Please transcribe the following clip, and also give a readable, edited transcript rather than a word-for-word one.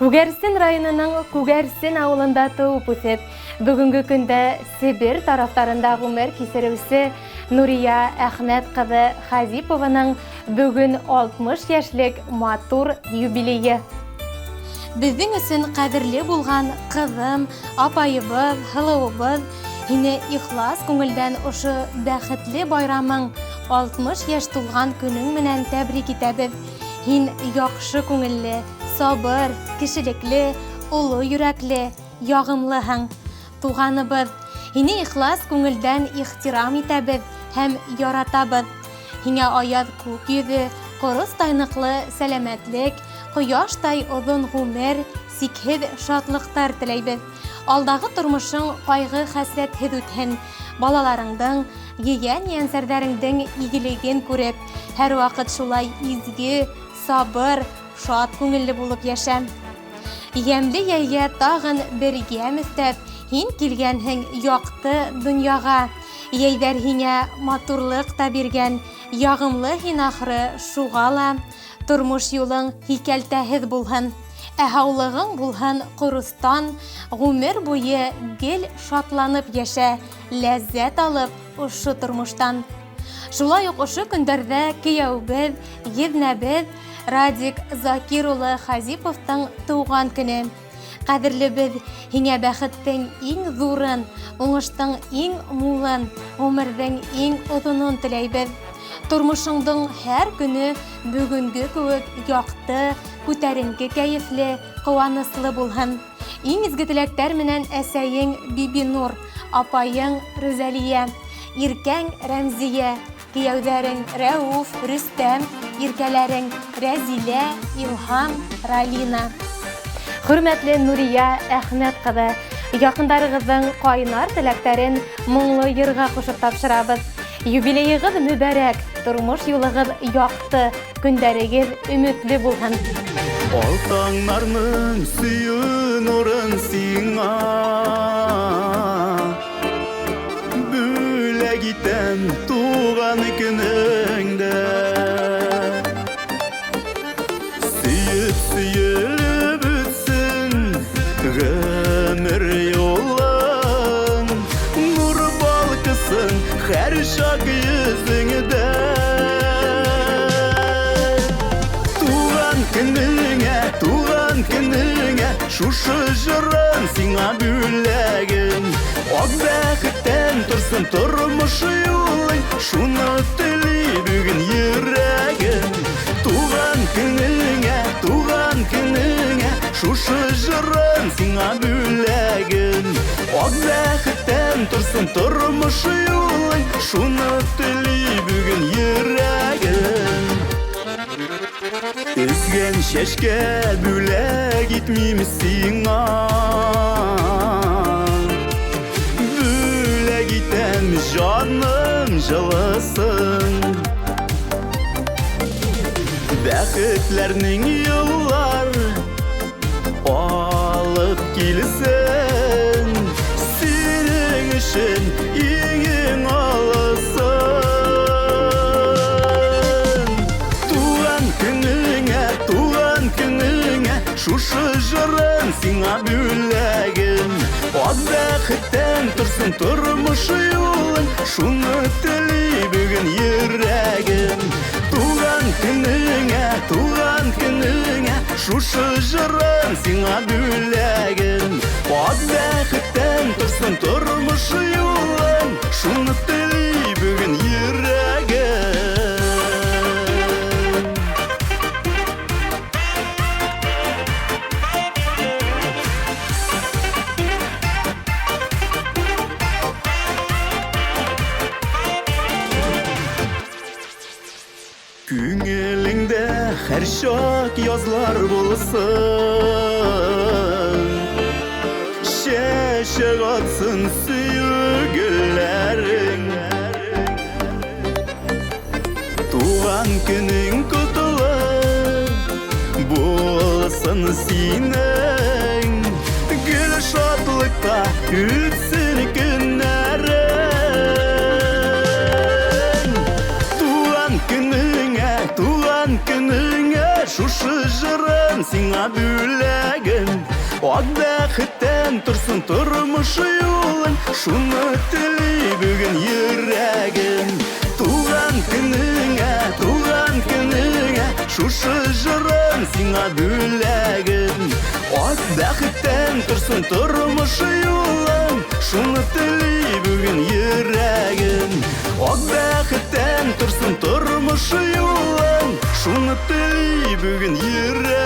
Күгәрсен районының Күгәрсен ауылында тыуып үҫеп, бөгөнгө көндә Себер тарафтарында ғүмер кисереүсе Нурия Әхмәт ҡыҙы Хазипованың бөгөн 60 йәшлек матур юбилейы. Беҙҙең өсөн ҡәҙерле булған ҡыҙым, апайыбыҙ, һылыуыбыҙ, һине ихлас күңелдән ошо бәхетле байрамың, 60 йәш тулған көнөң менән тәбрик итәбеҙ. Һин яҡшы күңелле, сабыр, кешелекле, оло йөрәкле, яғымлыһың. Туғаныбыҙ, һине ихлас күңелдән ихтирам итәбеҙ һәм яратабыҙ. Һиңә аяҙ күк йөҙө, ҡоростай ныҡлы сәләмәтлек, ҡояштай оҙон ғүмер, сикһеҙ шатлыҡтар теләйбеҙ. Алдағы тормошоң ҡайғы-хәсрәтһеҙ үтһен. Балаларыңдың, ейән-ейәнсәрҙәреңдең игелеген күреп, һәр ваҡыт шулай изге, сабыр, шат күңелле булып йәшә. Йәмле йәйгә тағын бер йәм өҫтәп, һин килгәнһең яҡты донъяға. Йәйҙәр һиңә матурлыҡ та биргән, яғымлы һин ахры шуға ла. Тормош юлың һикәлтәһеҙ булһын, ә һаулығың булһын ҡоростан, ғүмер буйы гел шатланып йәшә, ләззәт алып ошо тормоштан. Шулай уҡ ошо көндәрҙә кейәүебеҙ, еҙнәбеҙ Радик Закир улы Хазиповтың тыуған көнө. Ҡәҙерлебеҙ, һиңә бәхеттең иң ҙурын, уңыштың иң мулын, ғүмерҙең иң оҙонон теләйбеҙ. Тормошоңдоң һәр көнө бөгөнгө кеүек яҡты, күтәренке кәйефле, ҡыуаныслы булһын. Иң изге теләктәр менән әсәйең Бибинур, апайың Рүзәлия, иркәң Рәмзия, кейәүҙәрең Рәүф, Рөстәм, иркәләрең Рәзилә, Илһам, Ралина. Хөрмәтле Нурия Әхмәт ҡыҙы, яҡындарығыҙҙың ҡайнар теләктәрен моңло йырға ҡушып тапшырабыҙ. Юбилейығыҙ мөбәрәк, тормош юлығыҙ яҡты, көндәрегеҙ өмөтлө булһын. Ал таңнарның сөю нурын сиңа бүләк итәм туған көнеңдә. Сөйөп сөйөлөп үтсен ғүмер юлың, нур балкысын һәр чак йөзеңдә. Туған көнеңә, туған көнеңә, шушы җырым сиңа бүләгем. Ак бәхеттән торсын тормыш юлың, шуны тели бүген йөрәгем. Туған көнеңә, туған көнеңә, шушы җырым сиңа бүләгем. Ак бәхеттән торсын тормыш юлың, шуны тели бүген йөрәгем. Өзгән чәчкә бүләк итмим сиңа, бүләк итәм җаным җылысын. Бәхетләрнең юллар алып килсен, синең өчен иң-иң алысын. Туган көнеңә, туган көнеңә, шушы җырым сиңа бүләгем. Ак бәхеттән торсын тормыш юлың, шуны тели бүген йөрәгем. Туган көнеңә, туган көнеңә, шушы җырым сиңа бүләгем. Ак бәхеттән торсын тормыш юлың, шуны тели бүген йөрәгем. Күңелеңдә һәр чак язлар булсын, чәчәк атсын сөю гөлләрең. Туган көнең котлы булсын синең, гел шатлыкта үтсен көннәрең. Туган көнеңә, туган көнеңә, шушы җырым җырым сиңа бүләгем. Ак бәхеттән торсын тормыш юлың, шуны тели бүген йөрәгем. Туган көнеңә, туган көнеңә, шушы җырым сиңа бүләгем. Ак бәхеттән торсын тормыш юлың, шуны тели бүген йөрәгем. Ак бәхеттән торсын тормыш юлың, шуны тели бүген йөрәгем.